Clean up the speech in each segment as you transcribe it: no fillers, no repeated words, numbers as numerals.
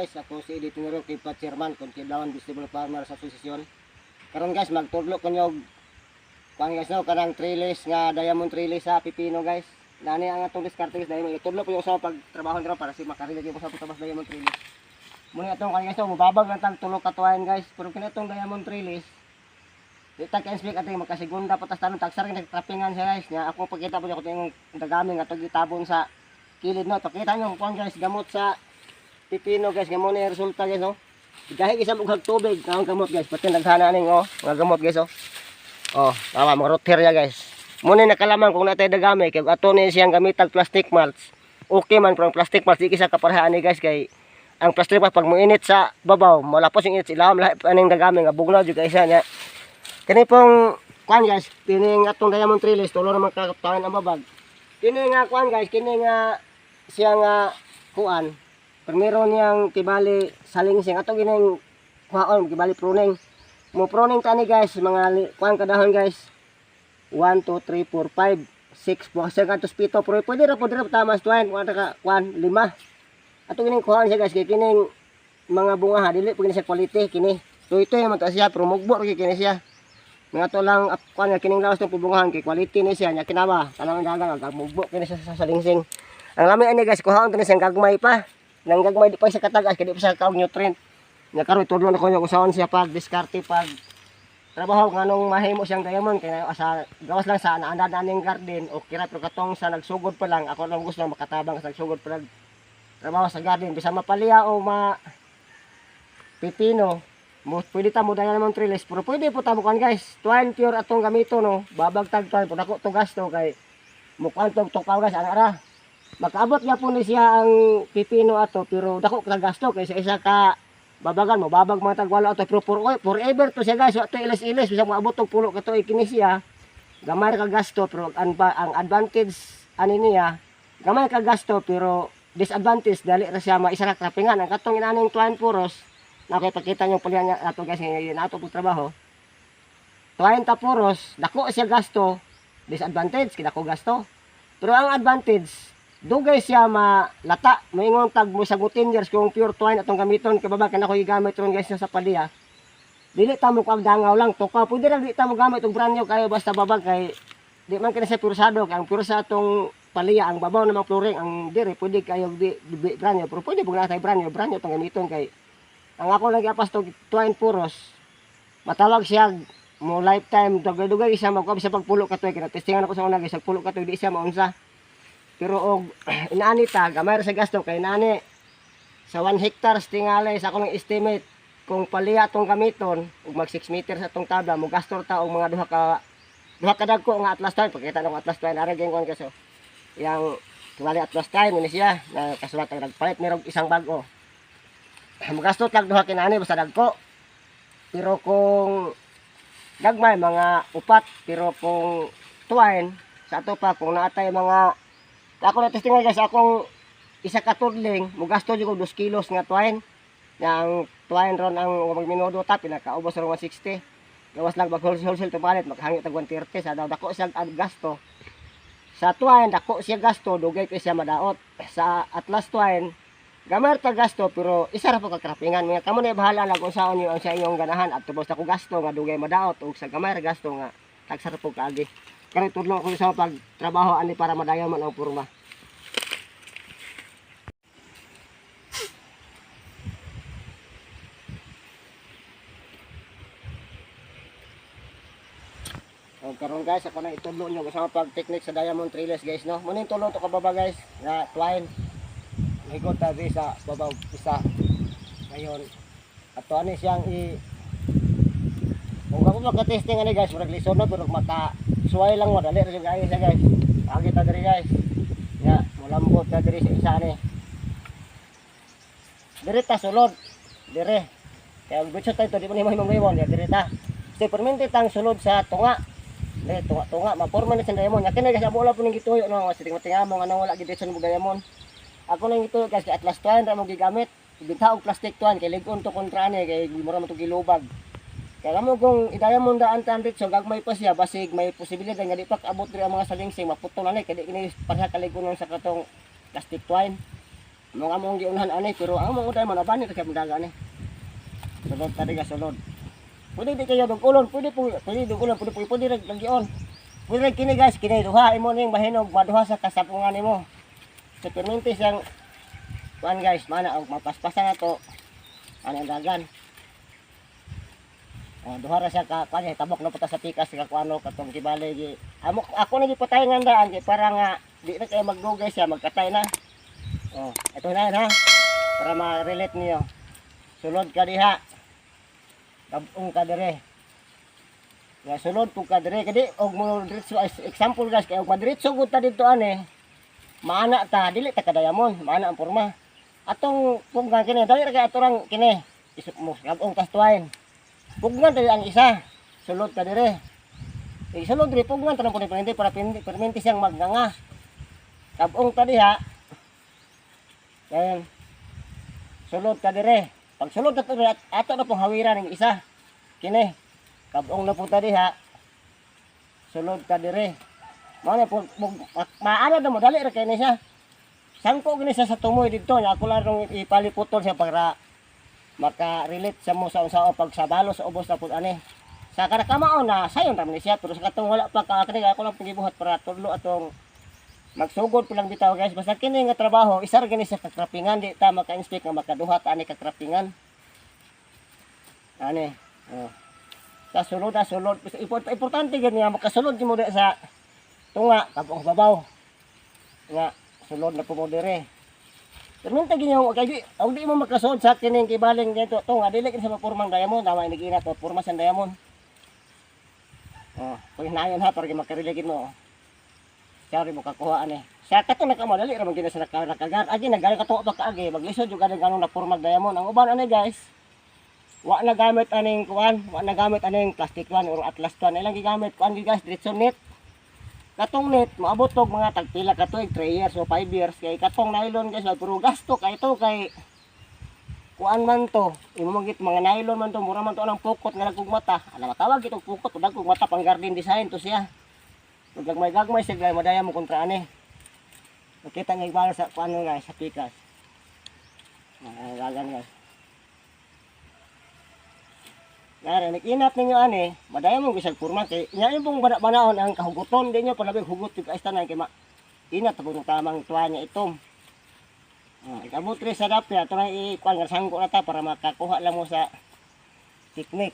Guys. Ako si Edith Nero, Kipa Chairman, Kiblawan Vegetable Farmers Association. Karon guys, magtudlo ko nyo kuan guys no, kanang trellis nga diamond trellis sa pipino guys. Nani ang atong diskarte guys, diamond. Itudlo ko yung sa pagtrabaho nito para si makarelate yung sa pagtabas diamond trellis. Muna atong kuan guys no, mubabag lang tag tulo ka tuwayan guys. Pero kini atong diamond trellis, di ta ka-inspect ating magkasigunda patas tanong tagsar nga nagtrapingan siya guys. Nya ako pagkita po niyo kung dagami nga atong gitabon sa kilid no. Pakita nyo kuan guys, gamot sa pipino guys, nga mo na yung resulta guys no. Gahi isa mo tubig ang gamot guys, pati naghana ning oh, mga gamot guys oh. Oh, tama mga rotter ya guys. Muna nakalamang kung natay dagami kay ato ni siyang gamitag plastic mulch. Okay man pero ang plastic mulch di kisa kapareha ani guys, kay ang plastic mulch pag moinit sa babaw, malapos yung init sa ilawom lahi pa aning dagami nga bugnaw jud kay siya niya. Kani pong kuan guys, kining atong diamond trellis tulo naman ka ang babag. Kini nga kuan guys, kini nga siya nga kuan. Primero niyang kibali salingsing ato gining kuhaon kibali pruning. Mo pruning tani guys, mga kuan kadahon guys. 1 2 3 4 5 6 bukas siya kantos pito, pero pwede ra po dira tamas tuan kuan ka kuan lima. Ato gining kuhaon siya guys kay kining mga bunga ha dili pud kini siya quality kini. Tuy-tuy man ta siya pero mugbo ra kini siya. Mga to lang kuan nga kining lawas ng pubungahan kay quality ni siya nya kinawa tanawang dagang ag mugbo kini siya sa salingsing. Ang lami ani guys, kuhaon kini siyang gagmay pa. Nang gagmay di pa siya katagas kay di pa siya kaog nutrient. Nya karon tudlo na ko niya kung saan siya pag diskarte pag trabaho nganong mahimo siyang diamond kay sa gawas lang sa naanad aning garden okay ra, pero katong sa nagsugod pa lang ako lang gusto lang makatabang sa nagsugod pa lang trabaho sa garden bisan mapalya o ma pipino mo pwede ta mo diamond trellis, pero pwede po ta mo kuan guys, twine pure atong gamito no, babagtag twine pero dako to gasto kay mo kuan tog tukaw guys ana ra makaabot nga po ni siya ang pipino ato, pero dako ka gasto kay sa isa ka babagan mo babag mga tag walo ato, pero forever to siya guys, ato ilis-ilis bisag moabot og pulo ka tuig kini siya gamay ka gasto, pero ang advantage ani niya gamay ka gasto, pero disadvantage dali ra siya maisa ra krapingan. Ang katong inaning twine puros na kay pakita niyo pala niya ato guys ngayon ato pong trabaho twine ta puros dako siya gasto, disadvantage kay dako gasto, pero ang advantage dugay siya malata, moingon tag mo sa 10 years kung pure twine atong gamiton kay baba kanako gigamit ron guys sa palya. Dili ta mo kuag dangaw lang tukaw, pwede ra di ta mo gamit og brand new kayo basta babag kay di man kini siya pursado, kay ang pure sa atong palya ang babaw namang flooring ang dire pwede kayo di brand new, pero pwede pug natay brand new, brand new atong gamiton kay ang ako lang giapas tog twine puros matawag siya mo lifetime, dugay-dugay siya magkuha sa pagpulo ka tuig, kinatestingan ako sa una guys, pagpulo ka tuig di siya maunsa. Pero og inaani ta gamay ra sa gasto kay inaani sa 1 hectares tingali sa akong estimate kung palya atong gamiton ug mag 6 meters atong tabla mo gasto ta og mga duha ka dagko nga atlas twine. Pakita nako atlas twine ara gyud kuan kaso yang tingali atlas twine ni siya na kasulat ang nagpalit merong isang bag-o mogasto tag duha kinani basta dagko, pero kung gagmay mga upat, pero kung twine sa ato pa kung naatay mga ako na testing guys, akong isa ka tudling mogasto jud og 2 kilos nga twine. Yang twine ron ang magminodo ta pinakaubos ron 160. Gawas lang pag wholesale to palit makahangyo tag 130 sa daw dako siya ang gasto. Sa twine dako siya gasto, dugay kay siya madaot. Sa atlas twine gamay ta gasto pero isa ra po ka krapingan. Mga kamo na bahala lang kung saon niyo ang sa inyong ganahan at tubos dako gasto nga dugay madaot ug sa gamay ra gasto nga tagsa ra po kaagi. Karon tudlo ko sa pagtrabaho ani para madayon man ang porma. O karon guys, ako na itudlo nyo sa pag-technique sa diamond trellis guys no. Muna yung tulong to kababa guys nga twine. Higot ta diri sa babaw isa. Ngayon ato ani siyang i kung ako maka-testing ani guys, murag lisod no, pero maka suway lang mo dali ra jud kaayo siya guys. Agi ta diri guys. Nya, mulambot ta diri sa isa ani. Diri ta sulod. Diri. Kaya gusto tayo to di man himo himong ya diri ta. So permente tang sulod sa tunga. Diri tunga-tunga maporma ni sa diamond. Nya kini guys amo po ning gituyo no, sige tinga mo nga wala gid sa diamond. Ako nang gituyo guys kay atlas twine ra mo gigamit. Ibinta og plastic twine kay lig-on to kontra ani kay mura man to gilubag. Kaya mo kung i-diamond daan tan so gagmay pa siya basig may posibilidad nga di pa kaabot diri ang mga salingsing maputol ani kay di kini pareha kalig-on sa katong plastic twine. Mga among giunhan ani, pero ang mga diamond abani ra kay daga ani. Sulod ta diga, sulod. Pwede di kayo dugulon, pwede po, pwede dugulon, pwede pwede, pwede rag lagyon. Pwede rag kini, guys, kini duha imo ning mahinog, maduha sa kasapungan nimo. So permente siyang kuan, guys, mana og mapaspasan na to. Ano ang dagan. Oh, duha ra siya ka kuan, tabok na puta sa pikas ka kuano katong gibali gi. Amo ako na gipatay nga daan kay para nga di na kayo magdugay siya, magkatay na. Oh, ito na yun, ha. Para ma-relate niyo. Sulod ka diha. Kabong ka dire. Nga sulod pug ka dire kadi og mo diretso, example, guys, kay og madiretso gud ta didto ani. Maana ta, dili ta ka-diamond, maana ang porma. Atong pugnan kini, dali ra kay ato rang kini. Isip mo kabong tas tuwain. Pugnan dali ang isa. Sulod ka dire. Eh, sulod dire, pugnan tanong po ni para perminti siyang magnganga. Kabong ta diha. Then sulod ka dire. Pag sulod na to dire, ato na pong hawiran ng isa. Kini. Kabong na po ta diha. Sulod ka dire. Mao na po, maano na mo, dali ra kay ni siya. Sangko gini siya sa tumoy didto, nya ako lang rong ipaliputol siya para maka-relate sa mo sa unsa pag sa balos sa ubos na pud ani. Sa kada kamao na sayon ra man ni siya, pero sa katong wala pa ka kani, ako lang gibuhat para tudlo atong magsugod pa lang bitaw, guys. Basta kini nga trabaho, isa ra gini sa kakrapingan, di ta maka-inspect nga makaduha ta ani kakrapingan. Ani. Oh. Sa sulod, sa sulod. Basta importante gani nga makasulod mo di sa tunga kabong babaw. Nga sulod na po mo dire. Pero minta ginyo kay di og di mo makasulod sa kining kibaling dito tunga, dili kini sa mapurmang diamond, tama ini ginat porma sa diamond. Oh, pag nayon ha, para makarelate mo. Sorry mo kakuha ani. Sa kato nakamadali ra man gina sa nakagar. Agi nagaling kato pa kaagi, maglisod yung ganang ganong napurmag diamond. Ang uban ani, guys, wa na gamit aning kuan, wa na gamit aning plastic one or atlas one. Ilang gigamit kuan guys, diretso net. Katong net, moabot og mga tagpila ka tuig, 3 years o 5 years, kay katong nylon, guys, puro gasto kay to, kay kuan man to. Imo man git mga nylon man to, mura man to ang pukot nga nagkog mata. Ala, matawag itong pukot, dagkog mata, pang garden design to siya. Pag gagmay-gagmay siya, madaya mo kontra ani. Makita nga ibalo sa kuan, guys, sa pikas. Ah, gagan, guys. Nare, nakinat ninyo ani, madaya mo bisag purma kay nya pong bana-banaon ang kahugoton di nyo palabi hugot yung kaistanan kay ma inat po tamang tuwa niya itom. Ah, ikabot rin sa dapya, ito na ikuan nga sangko na ta para makakuha lang mo sa technique.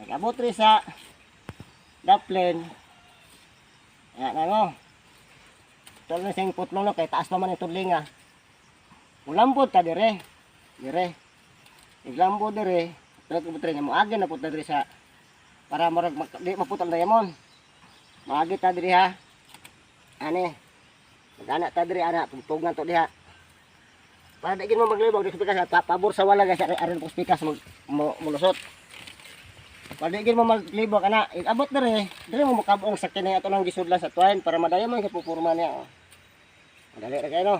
Ikabot rin sa daplen. Ayan ano. Ito na siyang putlong no, kay taas pa man yung tudlinga. Ulambot ta dire. Dire. Iglambot dire. Pero kung dire mo agi na pud ta dire sa para murag di maputol diamond. Maagi ta dire ha. Ani. Magana ta dire ana, tugtugan to diha. Para di gid mo maglibog di sa pikas, pabor sa wala, guys, aron po pikas mag mulusot. Para di gid mo maglibog ana, abot dire, dire mo makabong sa kini ato nang gisudlan sa tuwain para madayon sa pupurma niya. Oh. Madali ra kayo no.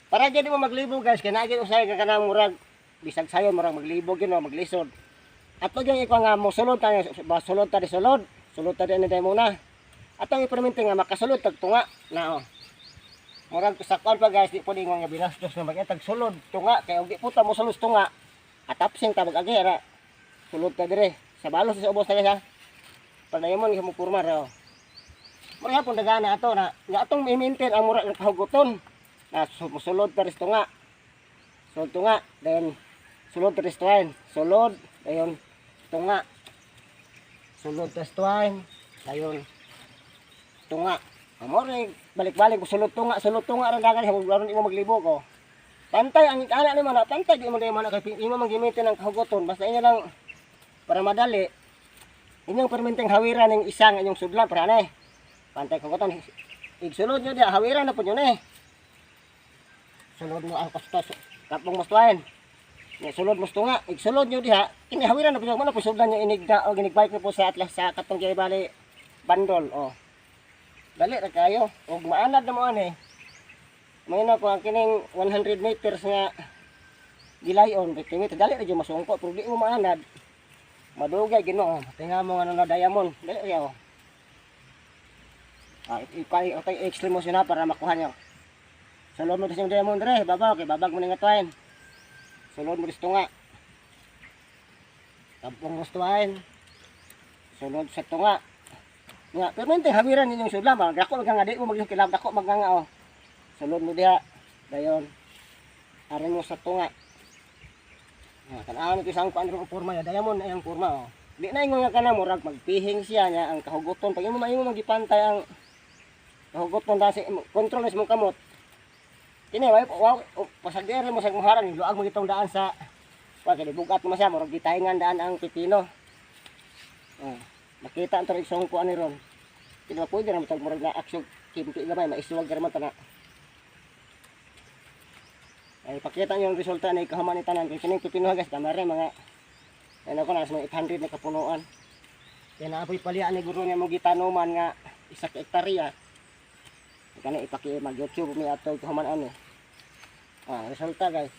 Para di mo maglibog, guys, kay naagi usay ka kanang murag bisag sayon murag maglibog yun, no, maglisod. Ato gyud ikaw nga mosulod ta, sulod ta di sulod, sulod ta di ani day muna. Ato ang iperminti nga makasulod tag tunga na oh. Murag sa kuan pa, guys, di pwede nga binastos na mag sulod tunga kay og di puta mo sulod tunga. Atapsing ta mag-agi ra. Sulod ta dire. Sa balos sa ubos ta, guys, ha. Padayon mo purma ra. Oh. Mura hapon dagana ato na nga atong i-maintain ang mura ng kahugoton. Na sulod ta tunga. Sulod tunga, then sulod ta tuwain. Sulod, dayon tunga. Sulod ta tuwain, dayon tunga. Amo rin balik-balik sulod tunga ra dagan sa aron imo maglibog oh. Pantay ang ana nimo na pantay di mo dayon man kay imo man gamitin ang kahugoton, basta inyo lang para madali inyong permenteng hawiran ng isang inyong sudlan para ana eh. Pantay kahugoton. Igsulod nyo diya, hawiran na po nyo na eh. Sulod mo ang kustos, kapong mas tuwain. Nga, sulod mo tunga, igsulod nyo diha, kini hawiran na po nyo, mo na po sudlan nyo inigda o ginigbike nyo po sa atlas sa katong kay bali bandol, oh. Dali ra kayo, og maanad na mo ani. May na ko ang kining 100 meters nga gilayon, 50 meters, dali ra gyud masungko, pero di mo maanad. Madugay Ginoo, tinga mo nga na diamond, dali ra oh. Ah, ipay okay, extreme mo siya para makuha niyo. Sulod mo sa diamond dre, babaw kay babag mo ni nga twine. Sulod mo sa tunga. Kampong mo sa twine. Sulod sa tunga. Nga, pero hindi hawiran ninyong sudla, dako nga di mo magkilab dako maganga oh. Sulod mo diha. Dayon. Aron mo sa tunga. Ah, tan-awon ito isang kuan ro porma ya, diamond na iyang porma oh. Di na ingon nga kana murag magpihing siya nya ang kahugoton pag imo maimo magipantay ang kahugoton dasi kontrol sa imong kamot. Kini way wow, pasagdere mo sa imong harang luag mo itong daan sa wa kay bugat mo siya murag gitayngan daan ang pipino. Oh, makita ang isong kuan ni ron. Kini pwede ra mo murag na aksyon kimpi gamay maisuwag ra man tana. Ay pakita niyo ang resulta na ikahuman ni tanan kay kining pipino guys kamare mga ano ko na sa mga 800 na kapunuan. Kaya naapoy paliyaan ni guro niya mo gitanuman nga isa ka hektarya. Kani ipaki mag YouTube mi ato kahuman ani. Ah, resulta guys.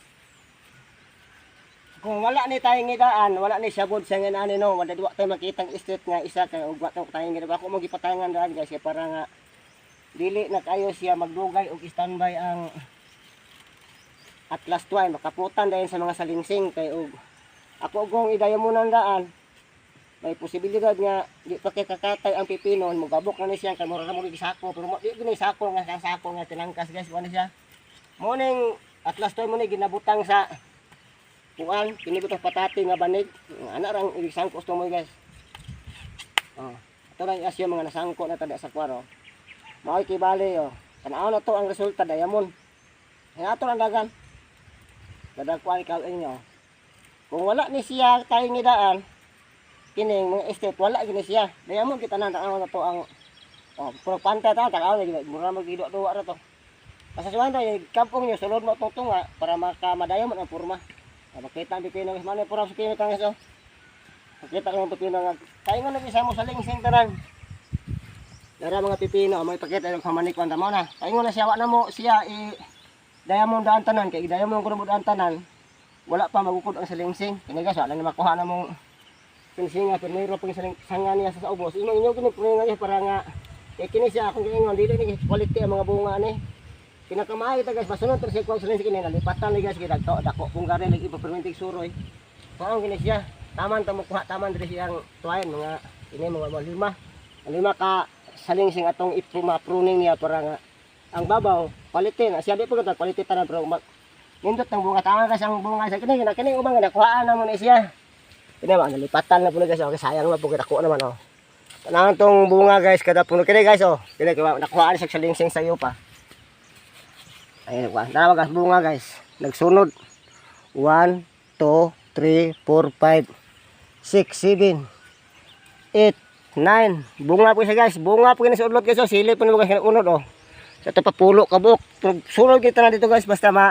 Kung wala ni tayo ngidaan, wala ni sabod sa nga ani no, wala wa tayo makitang street nga isa kay ug wa tayo ngidaan. Ako mo gipatayangan daan guys kay para nga dili na kayo siya magdugay og standby ang Atlas twine, makaputan dahil sa mga salingsing kay og ako kung idayamonan daan may posibilidad nga di pa kay kakatay ang pipinon, mogabok na ni siya kay mura na mo sako, pero di gini sako nga sako nga tinangkas guys, kuan siya. Mo ning Atlas twine mo ni ginabutang sa kuan, kinibutang patati nga banig. Ana rang igisangko gusto mo guys. Oh, ato lang asya mga nasangko na tada sa kwaro. Maoy kibali oh. Tan-aw na to ang resulta diamond. Ato lang dagan. Dadagkuan ikaw inyo. Kung wala ni siya tayo ngidaan, kining mga estate, wala gini siya. Diamond kita na, tanaw na to ang, oh, pero pantay ta, tanaw na, mura magidwa-duwa ra to. Basta suwan tayo, kampong nyo, sulod mo itong tunga, para makamadayamon ang purma. Makita ang pipino, mano pura sa pipino kang iso. Makita ang pipino nga, tayo nga nag-isa mo sa lingsing tanan. Dara mga pipino, may pakita yung pamanikwan tamo na. Tayo nga na siya, wa na mo siya, i diamond daan tanan, kay diamond ko na daan tanan, wala pa magukod ang salingsing. Kini guys, wala na makuha na mong pinsinga, pero pang saling sanga niya sa ubos. Inyo inyo kini pruninga niya para nga kay kini siya akong giingon dili ni quality ang mga bunga ni. Pinakamaayo ta guys, masunod ta siya kuwang salingsing kini nalipatan ni guys kay dagto dako kung gari lagi ipapermentig suroy. Paong kini siya, taman ta mo kuha taman diri siyang twine mga ini mga lima. Lima ka salingsing atong ipuma pruning niya para nga ang babaw quality na siya di pa gud quality tanan pero nindot ang bunga tama kasi ang bunga sa kini kini ubang nakuhaan na mo ni siya. Kini ba nalipatan na po guys, okay sayang na po kay dako naman oh. Tanawon tong bunga guys kada puno kini guys oh. Kini kay nakuhaan siya sa salingsing sayo pa. Ayun wa, tanawa guys bunga guys. Nagsunod 1 2 3 4 5 6 7 8 9 bunga po siya guys. Bunga po kini sa udlot guys oh. Silip po ni guys kini unod oh. Sa ito pa pulo kabuk. Sunod kita na dito guys basta ma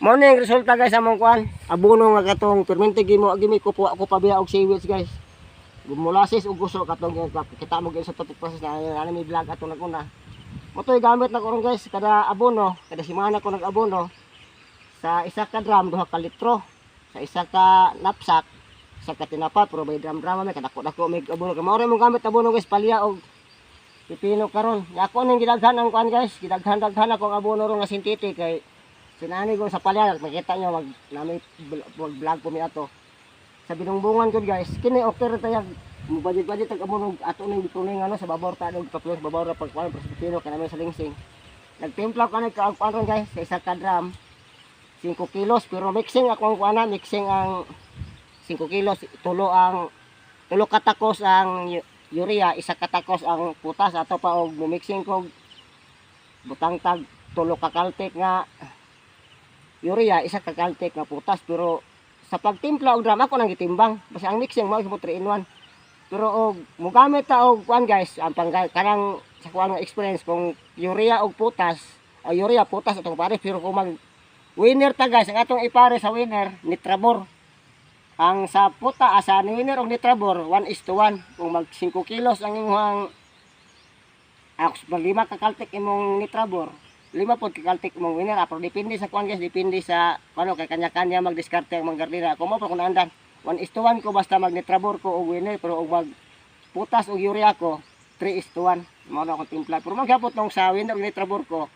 mao ni ang resulta guys among kuan. Abono nga katong permente gimo gimi ko po ako pabiya og seaweeds guys. Molasses ug guso katong kita mo gyud sa topic process na na may vlog atong naguna. Mo to'y gamit na ko ron guys kada abono, kada semana ko nag-abono sa isa ka drum 2 ka litro, sa isa ka knapsack, isa ka tinapa pero may drum drum may kadako-dako may abono. Mao ra mong gamit abono guys palya og pipino karon. Ako ning gidaghan ang kuan guys, gidaghan-daghan ako ang abono ron nga synthetic kay sinani ko sa palya makita nyo mag nami mag vlog po mi ato. Sa binungbungan ko guys, kini okay ra tayag mubadit-badit tag abono ato ning gituning ano sa babor ta og tapos babor ra pag kuan sa pipino kanami sa lingsing. Nagtimpla ko ani ka kuan ron guys sa isa ka drum 5 kilos pero mixing ako ang kuan mixing ang 5 kilos tulo ang tulo katakos ang urea, isa katakos ang putas ato pa og mixing ko butang tag tulo ka kaltik nga urea, isa ka kaltik nga putas pero sa pagtimpla og drum ako nang gitimbang basta ang mixing mao mo 3 in 1 pero og mogamit ta og kuan guys ang pang kanang sa kuan nga experience kung urea og putas o urea putas atong pare pero kung mag winner ta guys ang atong ipare sa winner nitrabor. Ang sa puta sa winner og nitrabor 1:1 kung mag 5 kilos ang imong mag 5 ka kaltik imong nitrabor, 5 pod ka kaltik imong winner. Pero depende sa kuan guys, depende sa ano kay kanya-kanya magdiskarte ang mga gardina. Ako mo pa kung naandan 1:1 ko basta mag nitrabor ko og winner pero og mag putas og urea ko 3:1 mao na akong timpla. Pero maghapot nung sa winner og nitrabor ko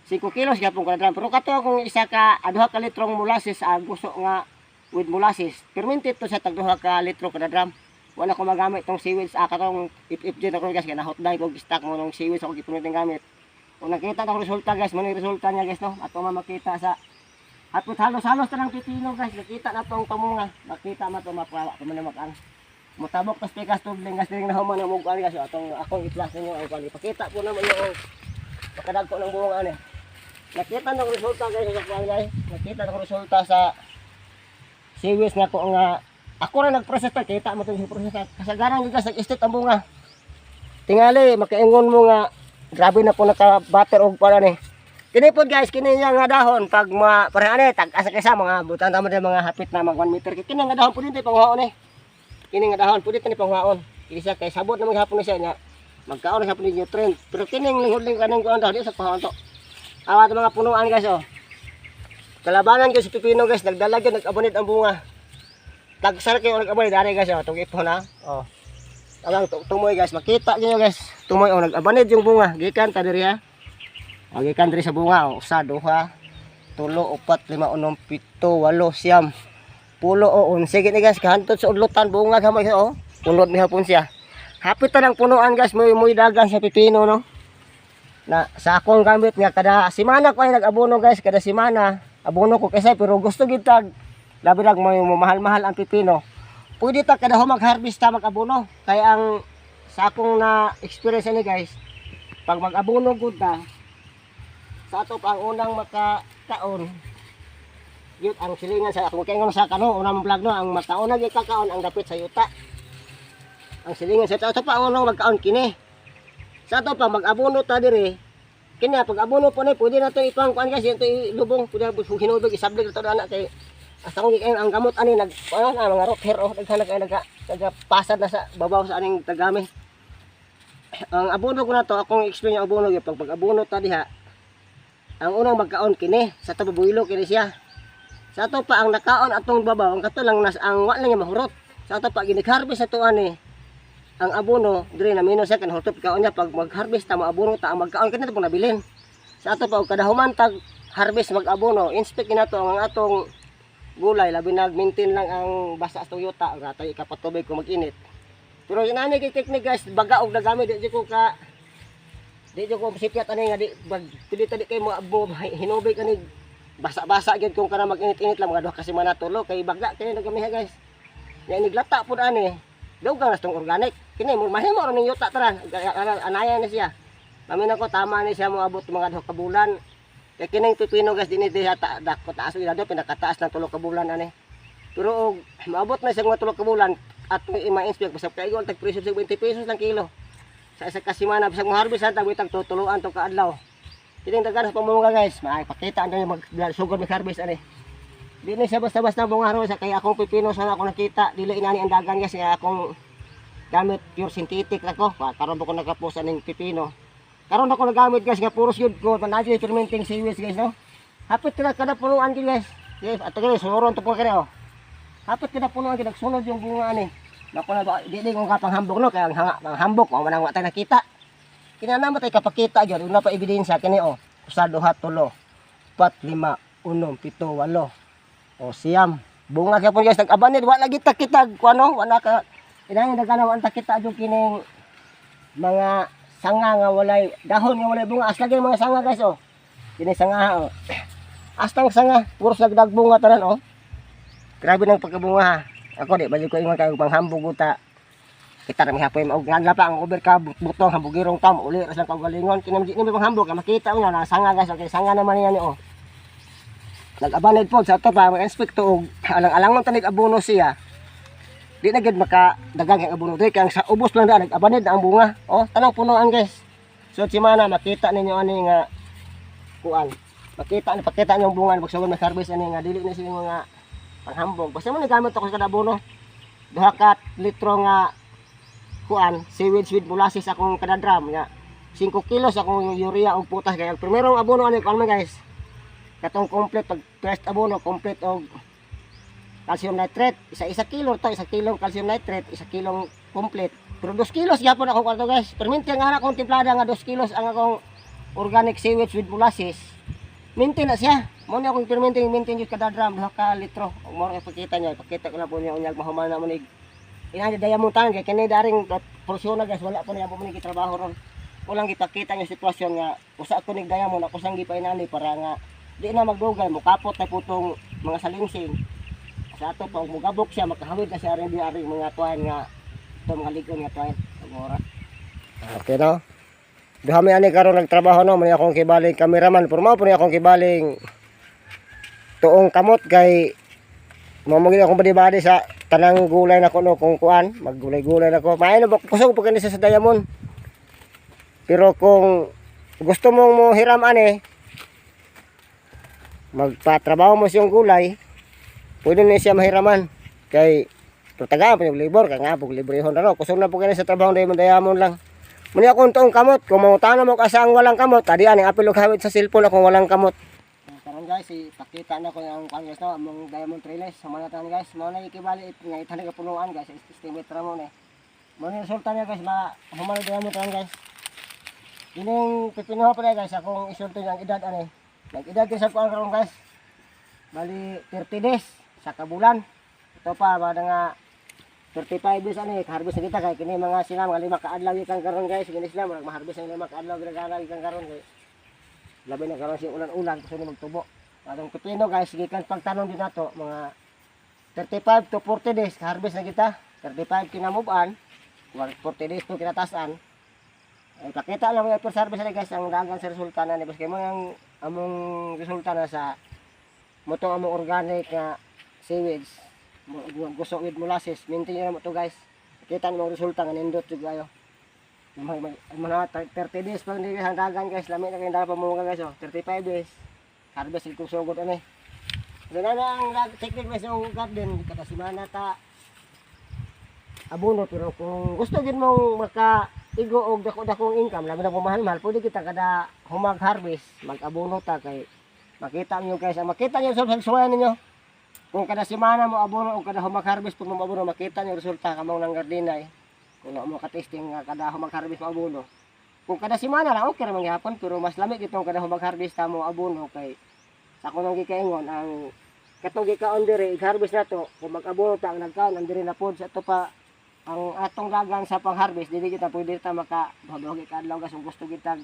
5 kilos gyapon kada drum. Pero kato kung isa ka 2 ka litrong molasses, guso nga with molasses, fermented to sa tag 2 ka litro kada drum. Wala ko magamit tong seaweeds, katong FFG na ko, guys, kaya nahot dahil ko stock mo ng seaweeds ako gipunutin gamit. Kung nakita na ko resulta, guys, mo resulta niya, guys, no? Ato man makita sa hapot halos-halos ta ng pipino, guys, nakita na tong pamunga, makita man to mapawa pa man makan. Mutabok tas pikas tubling, guys, diri na human ang muguan, guys, atong akong i-flash ninyo ang kuan. Ipakita po naman yung pakadagko ng bunga ani. Nakita na ko resulta, guys, sa kuan, guys. Nakita na ko resulta sa seaweeds nga ko nga ako ra nag-process pa, kita mo tong process. Kasagaran gyud, guys, nag-state ang bunga. Tingali makaingon mo nga grabe na po naka-butter og para ni. Kini pod, guys, kini niya nga dahon pag ma pareha ani tag-asa kaysa mga butan tamo din mga hapit na mag 1 meter. Kini nga dahon pud din panghuhaon ni. Kini nga dahon pud ni panghuhaon. Kini siya kay sabot na maghapon na siya nya. Magkaon na siya pud nutrient. Pero kining linghod-linghod kaning kuan dahon di sa pahuhaon to. Awa mga punuan, guys, oh. Kalabanan ko sa pipino, guys, nagdalag yun, nag-abonit ang bunga. Tagsar kayo nag-abonit, dari, guys, oh, itong ipon na. Oh. Alang tumoy, guys, makita niyo, guys. Tumoy, oh, nag-abanid yung bunga. Gikan ta diri ha. Oh, gikan diri sa bunga, oh, usa, duha, tulo, upat, lima, unom, pito, walo, siyam. 10 o 11 gini, guys, kahantod sa udlotan bunga gamay, oh. Punod ni hapon siya. Hapit ta ng punuan, guys, muy muy dagan sa pipino, no. Na sa akong gamit nga kada semana ko ay nag-abono, guys, kada semana abono ko kasi pero gusto gid tag labi nag may mahal-mahal ang pipino. Pwede ta kada mag-harvest ta mag-abono. Kaya ang sa akong na experience ani, guys, pag mag-abono gud ta, sa ato pa ang unang makakaon yun ang silingan sa akong kaingon sa kano unang vlog, no, ang makauna gyud kakaon ang dapit sa yuta, ang silingan sa ato pa ang unang magkaon kini. Sa ato pa mag-abono ta diri kini, pag abono po ni pwede na to ipang kuan, guys, ito ilubong, pwede na hinubig, isablig na to ana kay asa kong gikayon ang gamot ani nag ano na mga rock hair, oh, daghan na kay nagapasad na sa babaw sa aning tagami. Ang abono ko na to, akong explain yung abono gyud, pag pag-abono ta diha, ang unang magkaon kini sa to builo kini siya. Sa ato pa ang nakaon atong babaw ang kato lang nas ang wa lang niya mahurot. Sa ato pa ginig-harvest ato ani ang abono diri na minus siya kan hurot kaon niya. Pag mag-harvest ta, mo abono ta, ang magkaon kini pong nabilin. Sa ato pa og kada human tag harvest mag-abono, inspect nato ang atong gulay, labi nag maintain lang ang basa sa yuta, ratay ikapatubig kung mag-init. Pero inani kay technique, guys, baga og nagami di ko sipyat ani nga di bag pili ta di kay mo hinubig ani basa-basa gyud kung kana mag-init-init lang mga 2 ka semana, tulo, kay baga kay nagamiha, guys. Nya iniglata pud ani dugang na tong organic kini mo mahimo ra ning yuta taran anaya ni siya. Paminaw ko tama ni siya moabot mga 2 ka bulan. Kay kining pipino, guys, dinhi diha ta dako taas ila do pinakataas ng 3 ka bulan ani. Pero og maabot na siya mga 3 ka bulan at ma-inspect basta kay tag presyo sa 20 pesos lang kilo. Sa 1 ka semana bisag mo harvest ang tag tutuluan to kaadlaw. Kining dagan sa pamunga, guys, maipakita ang mag sugod mag harvest ani. Di na siya basta-basta bunga ro sa kay akong pipino sana ako nakita dili inani ang dagan, guys, kaya akong gamit pure synthetic ako. Karon pa ko nakapost aning pipino. Karon ako nagamit, guys, nga puros yun ko manadyo fermenting seaweeds, guys, no. Hapit kada kada punuan gyud, guys. Yes, ato guys, suron to po kini, oh. Hapit kada punuan gyud nagsunod yung bunga ani. Nako na di di ko kapanghambok, no, kaya ang hanga panghambok wa man ang wa tay nakita. Kinana mo tay kapakita gyud una pa ebidensya kini, oh. Usa, duha, tulo, pat, lima, unom, pito, walo. O siyam. Bunga kaya po, guys, nag-abanid wa lagi ta kita kuano, wala ka inangin dagana wa ta kita jud kining mga sanga nga walay dahon nga walay bunga, as lagi mga sanga, guys, oh. Kini sanga, oh. Astang sanga puros nagdagbunga tanan, oh. Grabe nang pagkabunga ha. Ako di balik ko ingon kay panghambog uta. Kita ra mihapoy og nga pa ang over ka butong hambugirong tam uli ra lang kaugalingon kini di ni panghambog ka makita mo na sanga, guys, okay, sanga naman yan, oh. Nag-abanid po sa ato pa mag-inspect og alang-alangon tanig abono siya. Di na gid maka dagang ang abono diri kay ang sa ubos lang da nag-abanid na ang bunga. Oh, tanang punuan, guys. So simana makita ninyo ani nga kuan. Makita ni pakita niyo ang bunga pag sugod mag-harvest ani nga dili na sila mga panghambog. Basta mo gamit ako sa kada abono. 2 ka litro nga kuan, seaweed with molasses akong kada drum nga 5 kilos akong urea og potash kay ang primerong abono ani kuan man, guys. Katong complete pag first abono complete og calcium nitrate, isa-isa kilo to, 1 kilong calcium nitrate, 1 kilong complete. Pero 2 kilos gyapon ako kwarto, guys. Perminti ang anak kong timplada nga 2 kilos ang akong organic seaweed with molasses. Maintain na siya. Mo ni akong permanente maintain jud kada drum 2 ka litro. Ug mo ipakita niyo, ipakita ko na po niya unyag mahuman na mo ni inani diamond tan kay kini daring porsyon na, guys, wala pa niya po ni trabaho ron. Walang gipakita niyo sitwasyon nga usa ko nig diamond ako sang gipainani para nga di na magdugay mukapot na po tong mga salingsing sa ato pa. Ug mugabok siya, makahawid na siya rin di aring mga tuwain nga ito, mga ligon nga tuwain ug. Okay, no? Duha mi ani karon nagtrabaho, no, man akong kibaling cameraman, pero mao po ni akong kibaling tuong kamot kay mao mo akong badi-badi sa tanang gulay na ko, no, kung kuan, maggulay-gulay na ko. Maayo na ba kusog pag sa diamond. Pero kung gusto mong mo hiram ani, magpatrabaho mo siyang gulay, pwede na siya mahiraman. Kay pero tagaan pa yung libor, kay nga pag librehon na, no. Kusog na po kayo sa trabaho diamond, diamond lang. Muni akong tuong kamot, kung mangutana mo ka ang walang kamot, tadi ani apil og hawid sa cellphone akong walang kamot. Karon guys, ipakita na ko ang kuan, guys, no, among diamond trellis. Sa mga tanan, guys, mao na ikibali nga itan ka punuan, guys, estimate ra mo ni. Mao ni resulta niya, guys, ma human diamond tanan, guys. Ining pipino pa na, guys, akong isulti ang edad ani. Nag-edad din sa kuan karon, guys. Bali 30 days sa kabulan. Ito pa ba nga 35 days ani harvest na kita kay kini mga sila mga 5 ka adlaw gikan karon, guys. Kini sila murag maharvest ang 5 ka adlaw ginagana gikan karon kay labi na karon si ulan-ulan gusto ni magtubo. Atong pipino, guys, gikan pagtanom din nato mga 35 to 40 days harvest na kita. 35 kinamuban, 40 days to kinatasan. Ay pakita lang mga first harvest na, guys, ang dagan sa resulta na ni kay mo ang among resulta na sa motong among organic nga seaweeds gusto with molasses. Maintain na mo to, guys. Kita mo ang resulta nga nindot jud kayo. Mga 30 days pa hindi ang dagan, guys. Lami na kayo pa mo, guys, oh. 35 days harvest kung sugod ani. So na na ang technique, guys, yung garden kada semana ta abono. Pero kung gusto gid mong maka igo og dako-dakong income, labi na kung mahal-mahal, pwede kita kada humag harvest mag-abono ta kay makita niyo, guys, ang makita niyo sa suwayan ninyo. Kung kada semana mo abono o kada humag harvest pag mo abono, makita niyo resulta kamong ng gardina eh. Kung mo ka-testing nga kada humag harvest mo abono, kung kada semana lang, okay ra man gihapon, pero mas lami gitong kada humag harvest ta mo abono kay sa ako nang gikaingon ang katong gikaon diri i-harvest nato, kung mag-abono ta, ang nagkaon ang diri na pod sa ato pa ang atong dagan sa pang-harvest, dili kita pwede ta maka duha ka adlaw, guys. Kung gusto kita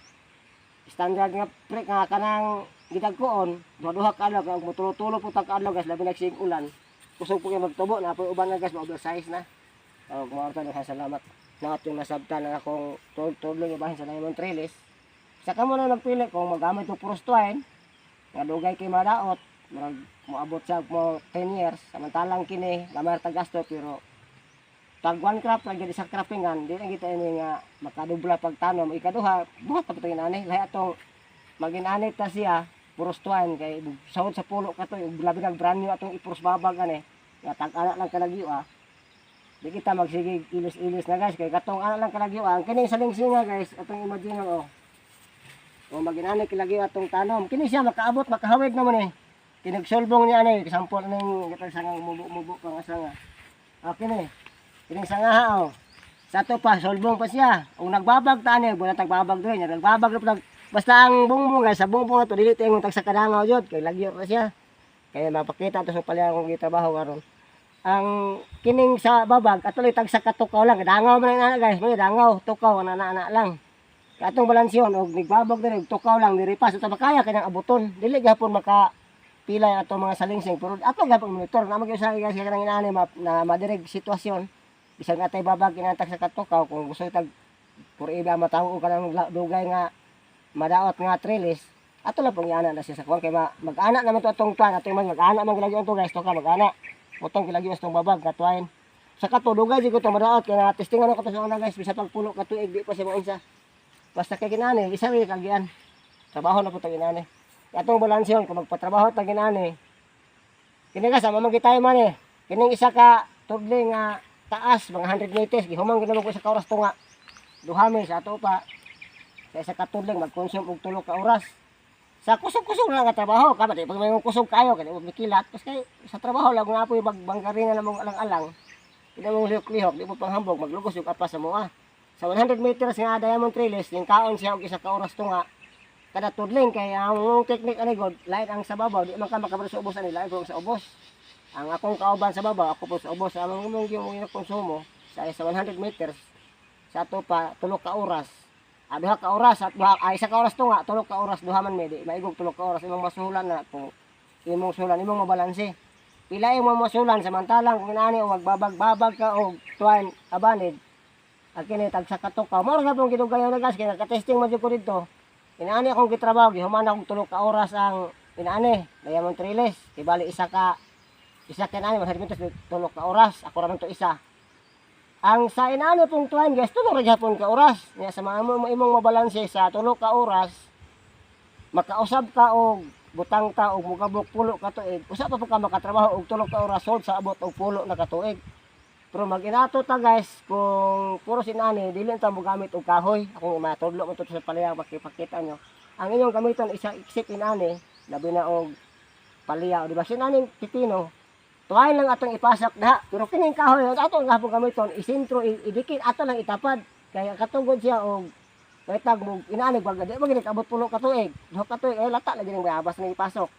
standard nga pre nga kanang gidagkoon, duha-duha ka adlaw, kay motulo-tulo po ta ka adlaw, guys, labi nagsig ulan, kusog po kay magtubo na po uban na, guys, ma-oversize na. Og mao ta, salamat na atong nasabtan ang akong tudlo yung bahin sa diamond trellis. Sa kamo na nagpili kung magamit og porous twine nga dugay kay madaot, murag moabot siya mo 10 years, samantalang kini gamay ra gasto, pero pag one crop lang gyud isa croppingan, di na kita ini nga makadubla pagtanom. Ikaduha, buhat pa pud ani lahi atong magin-anit ta siya porous twine kay sahod sa pulo ka to, labi nag brand new atong ipurus babag ani nga tag-ana lang kalagyo ah. Di kita magsige ilis-ilis na, guys, kay katong ana lang kalagyo ah. Ang kining salingsinga, guys, atong imagine oh. O maginani kilagyo atong tanom. Kini siya makaabot, makahawid naman eh. Kinagsulbong niya ani, sampol ning kitang sangang mubo-mubo pa nga sanga. Ah, kini. Kining sangaha oh. Sa ato pa sulbong pa siya. Ug nagbabag ta ani, bulan tagbabag diri, nya nagbabag na basta ang bungbong, guys, sa bungbong ato dili tayo tag sa kadangaw jud kay lagyo ra siya. Kaya mapakita to sa palya akong gitrabaho karon. Ang kining sa babag atuloy tag sa katukaw lang, dangaw man ang ana, guys, may dangaw, tukaw ana ana lang. Kaya atong balansyon og nagbabag diri og tukaw lang diri pa sa tabakaya kanyang abuton. Dili gihapon maka pila atong mga salingsing, pero ato gihapon monitor na mag usahay, guys, kay kanang inaani ma, na madireg sitwasyon. Bisan atay babag kinantag sa katukaw, kung gusto tag forever matawo ka ng dugay nga madaot nga trellis, ato lang pong iana na siya sa kuwan kay mag-ana naman to atong tuan atong man mag-ana man gilagyo to, guys, to ka mag-ana utong gilagyo sa tong babag nga tuwain sa kato dugay di ko to madaot kay na testingan ako to sa una, guys, bisan pag 10 ka tuig di pa siya maunsa. Basta kay kinani isa rin kagian trabaho na po tag inani atong balansyon. Kung magpatrabaho tag inani kini, guys, sama man kita man eh. Kining isa ka tudli nga taas mga 100 meters, gihuman gid ko sa ka oras tunga. Duha mi sa ato pa sa isa ka tudling mag-consume og 3 ka oras sa kusog-kusog na nga trabaho ka ba di pag may kusog kayo kay mo mikilat pas kay sa trabaho lang nga po yung magbangkarina na mong alang-alang di mong lihok-lihok, di mo panghambog, maglugos yung kapas sa mua. Sa 100 meters nga diamond trellis, yung kaon siya og 1 ka oras tunga. Kada tudling kay ang technique ani god, lain ang sa babaw, di man ka makabalo sa ubos ani, lain po ang sa ubos. Ang akong kauban sa babaw, ako po sa ubos, ang imong yung konsumo sa 100 meters sa ato pa 3 ka oras. Ah, 2 ka oras at duha ay 1 ka oras to nga, 3 ka oras duha man mi di maigog 3 ka oras imong masuhulan na kung imong sulan imong mabalanse. Pila imong masulan samantalang kung inaani o magbabag-babag ka og tuan abanid ang kini tag sa katok ka. Mao ra pong gidugayon na, guys, kay naka-testing man jud ko didto. Inaani akong gitrabaho, gihuman akong 3 ka oras ang inaani, diamond trellis. Kay bali isa ka inaani 100 meters 3 ka oras, ako ra man to isa. Ang sa inaani pong tuwan, guys, 3 ra gyapon ka oras. Nya sa mga mo imong mabalanse sa 3 ka oras, makausab ka og butang ta og mugabok 10 ka tuig. Usa pa po ka makatrabaho og 3 ka oras hold sa abot og 10 na ka tuig. Pero mag-inato ta, guys, kung puro sinani, dili ta mo gamit og kahoy. Akong matudlo mo to sa palaya, makipakita nyo. Ang inyong gamiton isa isip inani, labi na og palya, o di ba sinani pipino, tuwain lang atong ipasak daha. Pero kining kahoy, ato ang gahapon gamiton, isintro, idikit, ato lang itapad. Kaya katugod siya og kahitag mo inaani baga di man gini kabot 10 ka tuig, 2 ka tuig ay lata lagi ning bayabas na ipasok.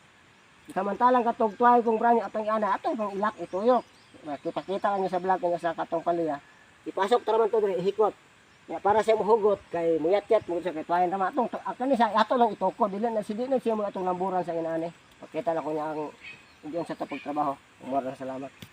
Samantalang katog tuway kung branyo atong iana, ato pang ilak ituyok. Makita-kita lang niyo sa vlog nga sa katong palya. Ipasok tara man to diri hikot. Ya, para sa muhugot kay muyatyat mo sa kay tuwayan tama atong kani sa ato lang itukod dili na si di na siya mo atong lamburan sa inaani. Pakita na ko niya ang yung sa pagtrabaho. Umara, salamat.